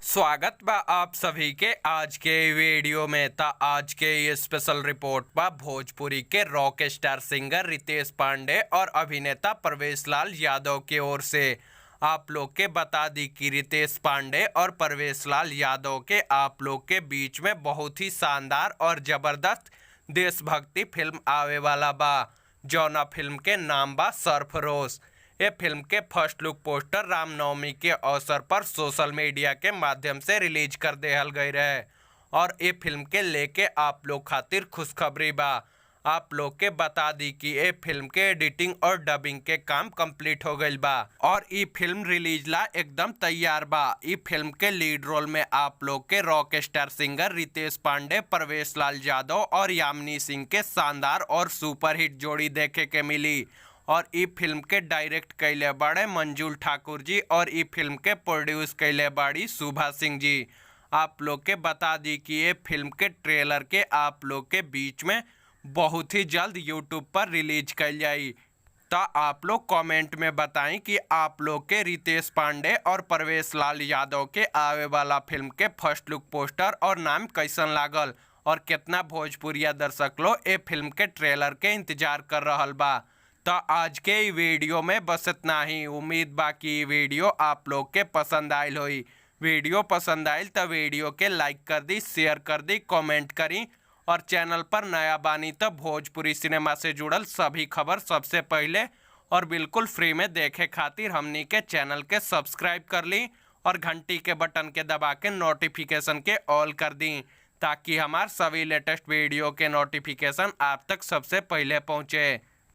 स्वागत बा आप सभी के आज के वीडियो में। ता आज के ये स्पेशल रिपोर्ट बा भोजपुरी के rock star singer Ritesh Pandey और अभिनेता परवेश लाल यादव के ओर से। आप लोग के बता दी कि रितेश पांडे और परवेश लाल यादव के आप लोग के बीच में बहुत ही शानदार और ज़बरदस्त देशभक्ति फिल्म आवे वाला बा, जौना फिल्म के नाम बा सरफरोश। ये फिल्म के फर्स्ट लुक पोस्टर रामनवमी के अवसर पर सोशल मीडिया के माध्यम से रिलीज कर देहल गई रहे और ये फिल्म के लेके आप लोग खातिर खुशखबरी बा। आप लोग के बता दी कि ये फिल्म के एडिटिंग और डबिंग के काम कंप्लीट हो गईल बा और ई फिल्म रिलीज ला एकदम तैयार बा। ई फिल्म के लीड रोल में आप लोग के rock star singer Ritesh Pandey, Parvesh Lal Yadav और यामिनी सिंह के शानदार और सुपरहिट जोड़ी देखे के मिली। और ई फिल्म के डायरेक्ट कैले बाड़े मंजुल ठाकुर जी और ई फिल्म के प्रोड्यूस कैले बाड़ी सुभा सिंह जी। आप लोग के बता दी कि ये फिल्म के ट्रेलर के आप लोग के बीच में बहुत ही जल्द यूट्यूब पर रिलीज कैल जाई। तो आप लोग कमेंट में बताएं कि आप लोग के रितेश पांडे और परवेश लाल यादव के आवे वाला फिल्म के फर्स्ट लुक पोस्टर और नाम कैसन लागल और कितना भोजपुरिया दर्शक लोग ए फिल्म के ट्रेलर के इंतजार कर रहल बा। तो आज के ई वीडियो में बस इतना ही। उम्मीद बा कि ई वीडियो आप लोग के पसंद आयल होई। वीडियो पसंद आयल तो वीडियो के लाइक कर दी, शेयर कर दी, कमेंट करी और चैनल पर नया बानी तो भोजपुरी सिनेमा से जुड़ल सभी खबर सबसे पहले और बिल्कुल फ्री में देखे खातिर हमनी के चैनल के सब्सक्राइब कर ली और घंटी के बटन के दबा के नोटिफिकेशन के ऑल कर दी, ताकि हमार सभी लेटेस्ट वीडियो के नोटिफिकेशन आप तक सबसे पहले पहुँचे।